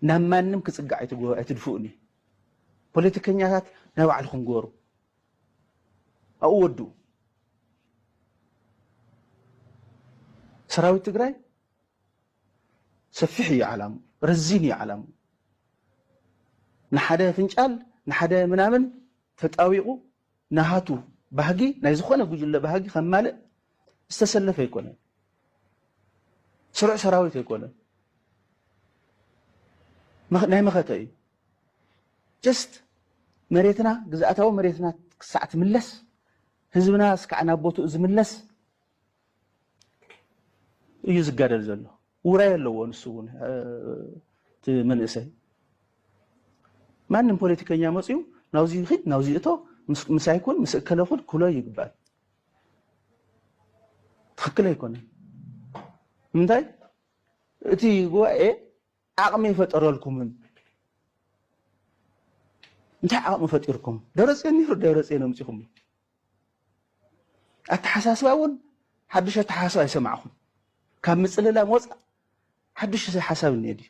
ናብ ማንም ክጽጋዕ ኣይትድፍኡኒ። ፖለቲከኛታት ናይ ባዕልኹም ግበሩ። ኣብኡ ወድኡ። ሰራዊት ትግራይ ሰፊሕ እዩ ዓላሙ፣ ረዚን እዩ ዓላሙ። ንሓደ ፍንጫል ንሓደ ምናምን ተጣዊቑ ናሃቱ ባህጊ ናይ ዝኾነ ጉጅለ ባህጊ ከማልእ ዝተሰለፈ ኣይኮነን። ስሩዕ ሰራዊት ኣይኮነን። ናይ መኸተ እዩ። ጀስት መሬትና ግዝኣታዊ መሬትና ክሳዕ ትምለስ ህዝብና እስካዕ ናብ ቦትኡ ዝምለስ እዩ ዝጋደል ዘሎ። ውራይ ኣለዎ ንሱ እውን እቲ መንእሰይ። ማንም ፖለቲከኛ መፅዩ ናውዚ ይኽድ ናውዚ እቶ ምስ ኣይኩን ምስ እከለኹን ክሎ ይግባል። ትኽክል ኣይኮነን። ምንታይ እቲ ጉባኤ ዓቕሚ ይፈጠረልኩምን እንታይ ዓቕሚ ፈጢርኩም? ደብረፅዮን ነይሩ ደብረፅዮን ኣምፂኹም። ኣተሓሳስባ እውን ሓድሽ ኣተሓሳስባ ኣይሰማዕኹም። ካብ ምፅልላም ወፃእ ሓድሽ ሓሳብ እኒኤ ድዩ?